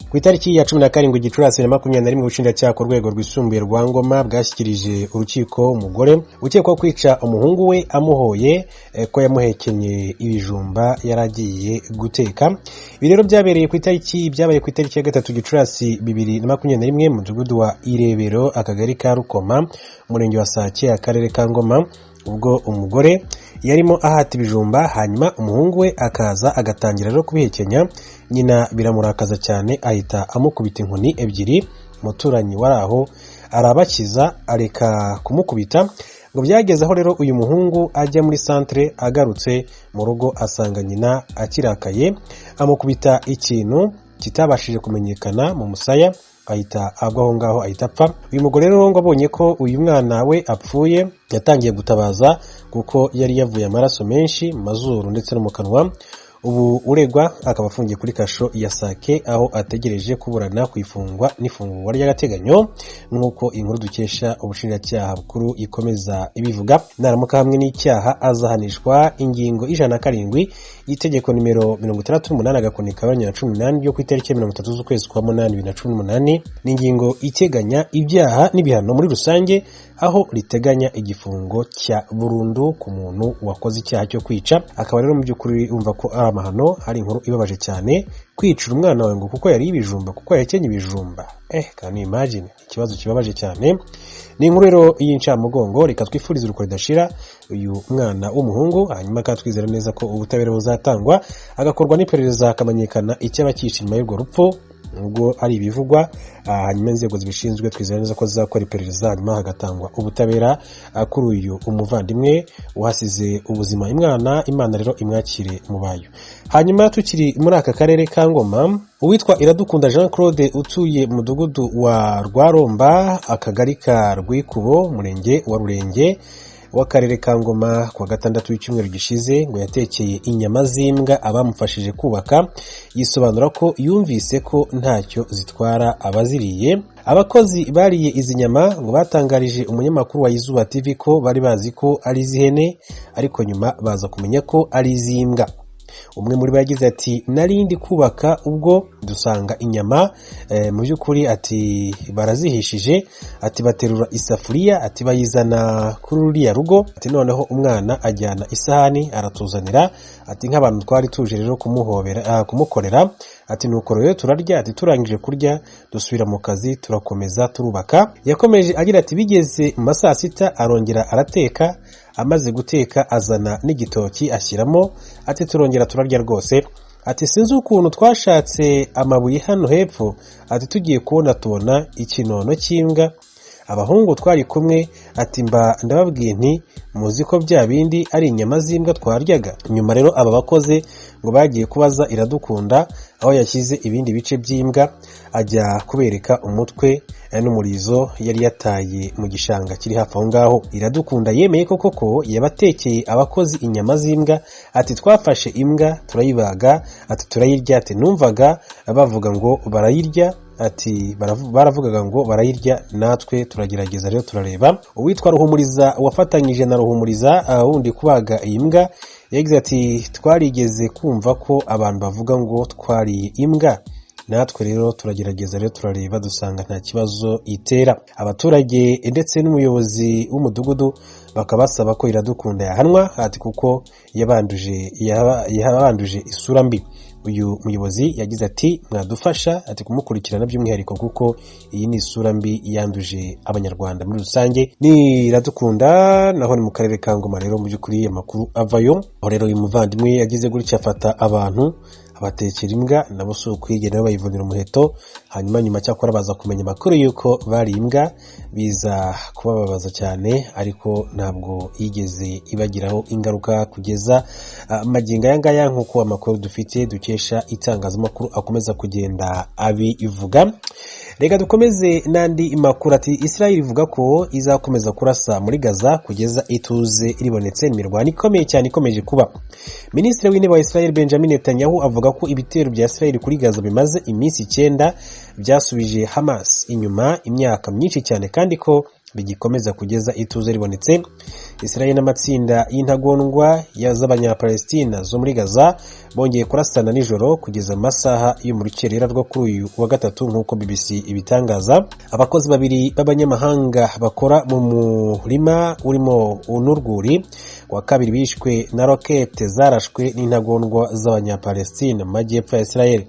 Ku itariki ya 17 Gicurasi 2021, ubushinjacyaha ku rwego rwisumbuye rwa Ngoma bwashyikirije urukiko umugore ukekwaho kwica umuhungu we amuhoye ko yamuhekenye ibijumba yari agiye guteka. Ibi rero byabereye ku itariki byabaye ku itariki ya 3 Gicurasi 2021, mu mudugudu wa Irebero, akagari ka Rukoma, umurenge wa Sake, akarere ka Ngoma, ubwo umugore yarimo ahata ibijumba, hanyuma umuhungu we akaza agatangira rero kubihekenya. Nyina biramurakaza cyane, ahita amukubita inkoni ebyiri. Umuturanyi wari aho arabakiza, areka kumukubita. Ngo byageze aho rero uyu muhungu ajya muri santere, agarutse mu rugo asanga nyina akirakaye, amukubita ikintu kitabashije kumenyekana mu musaya, ahita agwa aho ngaho, ahita apfa. Uyu mugore rero ngo abonye ko uyu mwana we apfuye, yatangiye gutabaza kuko yari yavuye amaraso menshi mu mazuru ndetse no mu kanwa. Ubu uregwa akaba afungiye kuri kasho ya Sake, aho ategereje kuburana ku ifungwa n'ifungurwa ry'agateganyo, nk'uko inkuru dukesha ubushinjacyaha bukuru ikomeza ibivuga. Naramuka hamwe n'icyaha, azahanishwa ingingo 107 y'itegeko nimero 68/18 ryo ku itariki ya 30 z'ukwezi kwa munani 2018, n'ingingo iteganya ibyaha n'ibihano muri rusange, aho riteganya igifungo cya burundu ku muntu wakoze icyaha cyo kwica. Akaba rero mu by'ukuri wumva ko ari amahano, hari inkuru ibabaje cyane, kwicira umwana wawe ngo kuko yariye ibijumba, kuko yahekenye ibijumba. Can you imagine? Ikibazo kibabaje cyane. Ni inkuru rero y'incamugongo. Reka twifurize uruko ridashira uyu mwana w'umuhungu, hanyuma kandi twizera neza ko ubutabera buzatangwa, agakorwa n'iperereza, hakamenyekana icyaba cyihishe inyuma y'urwo rupfu, nubwo ari ibivugwa. Hanyuma inzego zibishinzwe twizera neza ko zizakora iperereza, hanyuma hagatangwa ubutabera kuri uyu umuvandimwe uhasize ubuzima. Imana rero imwakire mu bayo. Hanyuma tukiri muri aka karere ka Ngoma, uwitwa Iradukunda Jean Claude utuye mu mudugudu wa Rwaromba, akagari ka Rwikubo, umurenge wa Rurenge w'akarere ka Ngoma, kuwa gatandatu w'icyumweru gishize ngo yatekeye inyama z'imbwa abamufashije kubaka, yisobanura ko yumvise ko ntacyo zitwara abaziriye. Abakozi bariye izi nyama ngo batangarije umunyamakuru wa Izuba TV ko bari bazi ko ari iz'ihene, ariko nyuma baza kumenya ko ari iz'imbwa. Umwe muri bo yagize ati: "Nari ndi kubaka ubwo dusanga inyama mu by'ukuri," ati "barazihishije," ati "baterura isafuriya," ati "bayizana kuri ruriya rugo," ati "noneho umwana ajyana isahani aratuzanira," ati "nk'abantu twari tuje rero kumuhobera, kumukorera," ati "nuko rero turarya," ati "turangije kurya dusubira mu kazi, turakomeza turubaka." Yakomeje agira ati: "Bigeze mu ma saa sita arongera arateka, amaze guteka azana n'igitoki ashyiramo," ati "turongera turarya rwose," ati "sinzi ukuntu twashatse amabuye hano hepfo," ati "tugiye kubona tubona ikinono cy'imbwa. Abahungu twari kumwe," ati "mba ndababwiye nti muzi ko bya bindi ari inyama z'imbwa twaryaga." Nyuma rero aba bakozi ngo bagiye kubaza Iradukunda aho yashyize ibindi bice by'imbwa, ajya kubereka umutwe n'umurizo yari yataye mu gishanga kiri hafi aho ngaho. Iradukunda yemeye ko koko yabatekeye abakozi inyama z'imbwa, ati "Twafashe imbwa turayibaga," ati "turayirya," ati "numvaga bavuga ngo barayirya," ati "baravugaga ngo barayirya, natwe turagerageza rero turareba." Uwitwa Ruhumuriza wafatanyije na Ruhumuriza wundi kubaga iyi mbwa yagize ati: "Twarigeze kumva ko abantu bavuga ngo twariye imbwa, natwe rero turagerageza rero turareba, dusanga nta kibazo itera." Abaturage ndetse n'umuyobozi w'umudugudu bakaba basaba ko Iradukunda yahanwa, ati kuko yabanduje isura mbi. Uyu muyobozi yagize ati: "Mwadufasha," ati "kumukurikirana by'umwihariko, kuko iyi ni isura mbi yanduje Abanyarwanda muri rusange." Ni Iradukunda, naho ni mu karere ka Ngoma. Rero mu by'ukuri amakuru avayo aho rero, uyu muvandimwe yagize gutya afata abantu abatekera imbwa, nabo si ukwigena nabo bayivunira umuheto. Hanyuma nyuma cyakora baza kumenya amakuru y'uko bari imbwa, biza kubababaza cyane, ariko ntabwo yigeze ibagiraho ingaruka kugeza magingo aya ngaya, nk'uko amakuru dufite dukesha itangazamakuru akomeza kugenda abivuga. Reka dukomeze n'andi makuru. Ati Israel ivuga ko izakomeza kurasa muri Gaza kugeza ituze ribonetse. Imirwano ikomeye cyane ikomeje kuba. Minisitiri w'Intebe wa Israel Benjamin Netanyahu avuga ko ibitero bya Israel kuri Gaza bimaze iminsi 9 byasubije Hamas inyuma imyaka myinshi cyane, kandi ko bigikomeza kugeza ituze ribonetse. Israel n'amatsinda y'intagondwa z'Abanyapalestina zo muri Gaza bongeye kurasana nijoro kugeza mu masaha yo mu rukerera rwo kuri uyu wa gatatu, nk'uko BBC ibitangaza. Abakozi babiri b'abanyamahanga bakora mu murima urimo n'urwuri wa kabiri bishwe na rokete zarashwe n'intagondwa z'Abanyapalestina mu majyepfo ya Israel.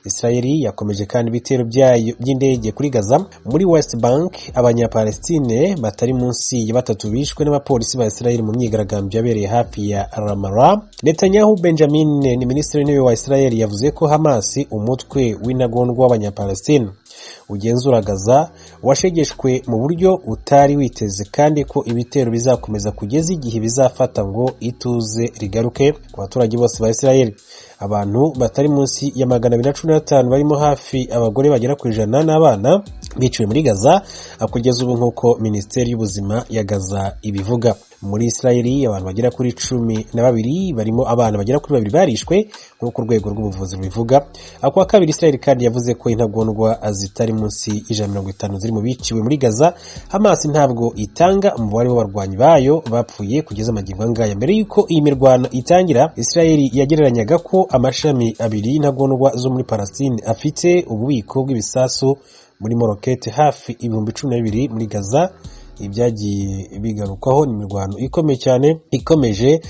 Israel yakomeje kandi ibitero byayo by'indege kuri Gaza. Muri West Bank, Abanyapalestine batari munsi ya 3 bishwe n'abapolisi ba Israel mu myigaragambyo yabereye hafi ya Ramallah. Netanyahu Benjamin ni minisitiri w'intebe wa Israel yavuze ko Hamas, umutwe w'intagondwa w'Abanyapalestine ugenzura Gaza, washegeshwe mu buryo utari witeze, kandi ko ibitero bizakomeza kugeza igihe bizafata ngo ituze rigaruke ku baturage bose ba Israel. Abantu batari munsi ya 215 barimo hafi abagore bagera ku 100 n'abana biciwe muri Gaza kugeza ubu, nk'uko Minisiteri y'Ubuzima ya Gaza ibivuga. Muri Israel abantu bagera kuri 12 barimo abana bagera kuri 2 barishwe, nk'uko urwego rw'ubuvuzi rubivuga. Ku wa kabiri Israel kandi yavuze ko intagondwa zitari munsi y'150 ziri mu biciwe muri Gaza. Hamas ntabwo itanga umubare w'abarwanyi bayo bapfuye kugeza amagingo angaya. Mbere y'uko iyi mirwano itangira, Israel yagereranyaga ko amashami abiri y'intagondwa zo muri Palestine afite ububiko bw'ibisasu burimo rokete hafi 12,000 muri Gaza. Ibyagiye bigarukwaho ni imirwano ikomeye cyane ikomeje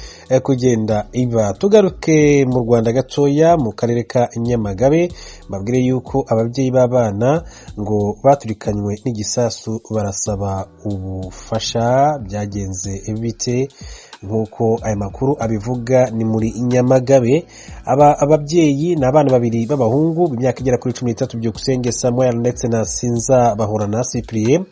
kugenda iba. Tugaruke mu Rwanda gatoya, mu karere ka Nyamagabe, babwire yuko ababyeyi b'abana ngo baturikanywe n'igisasu barasaba ubufasha. Byagenze bite? Nk'uko aya makuru abivuga, ni muri Nyamagabe. Aba ababyeyi ni abana babiri b'abahungu b'imyaka igera kuri 13, Byukusenge Samuel ndetse na Sinza Bahorana Cyprien,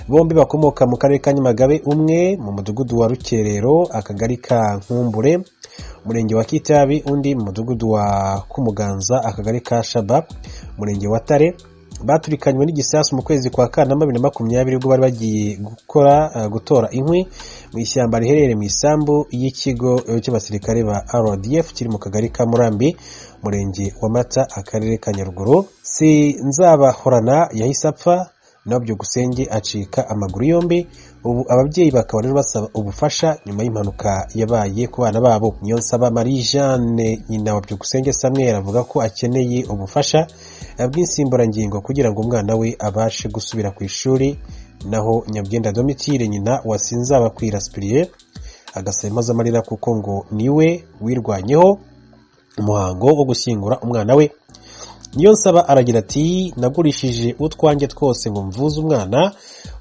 bombi bakomoka mu karere ka Nyamagabe, umwe mu mudugudu wa Rukerero, akagari ka Nkumbure, umurenge wa Kitabi, undi mu mudugudu wa Kumuganza, akagari ka Shaba, umurenge wa Tare. Baturikanywe n'igisasu mu kwezi kwa Kanama 2020, ubwo bari bagiye gukora gutora inkwi mu ishyamba riherereye mu isambu y'ikigo cy'abasirikare ba RDF kiri mu kagari ka Murambi, umurenge wa Mata, akarere ka Nyaruguru. Sinzabahorana yahise apfa, naho Byukusenge acika amaguru yombi. Ubu ababyeyi bakaba rero basaba ubufasha nyuma y'impanuka yabaye ku bana babo. Niyonsaba Marie Jeanne, nyina wa Byukusenge Samuel, avuga ko akeneye ubufasha bw'insimburangingo kugira ngo umwana we abashe gusubira ku ishuri. Naho Nyabyenda Domitire, nyina wa Sinzabakwira Cyprien, agasaba impozamarira kuko ngo niwe wirwanyeho umuhango wo gushyingura umwana we. Niyonsaba aragira ati: "Nagurishije utwanjye twose ngo mvuze umwana,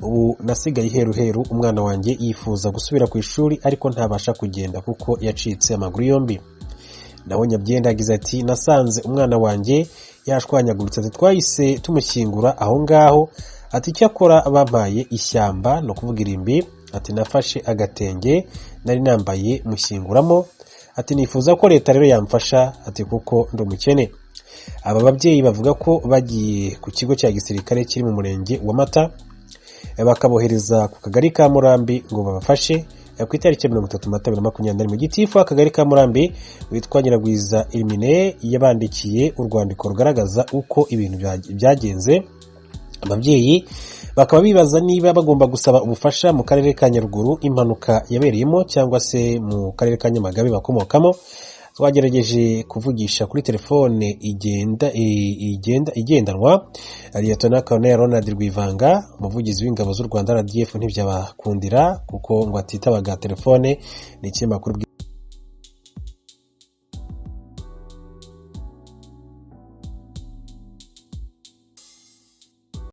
ubu nasigaye iheruheru. Umwana wanjye yifuza gusubira ku ishuri ariko ntabasha kugenda kuko yacitse amaguru yombi." Naho Nyabyenda yagize ati: "Nasanze umwana wanjye yashwanyaguritse," ati "twahise tumushyingura aho ngaho," ati "icyakora bampaye ishyamba, ni ukuvuga irimbi," ati "nafashe agatenge nari nambaye mushyinguramo," ati "nifuza ko leta rero yamfasha," ati "kuko ndi umukene." Aba babyeyi bavuga ko bagiye ku kigo cya gisirikare kiri mu murenge wa Mata, bakabohereza ku kagari ka Murambi ngo babafashe. Ku itariki ya 30 Mata 2021, gitifu w'akagari ka Murambi witwa Nyiragwiza Irmine yabandikiye urwandiko rugaragaza uko ibintu byagenze. Ababyeyi bakaba bibaza niba bagomba gusaba ubufasha mu karere ka Nyaruguru impanuka yabereyemo cyangwa se mu karere ka Nyamagabe bakomokamo. Twagerageje kuvugisha kuri telefone igenda igenda igendanwa Liyetona Colonel Ronald Rwivanga, umuvugizi w'ingabo z'u Rwanda RDF, ntibyabakundira kuko ngo atitabaga telefone. Ni ikinyamakuru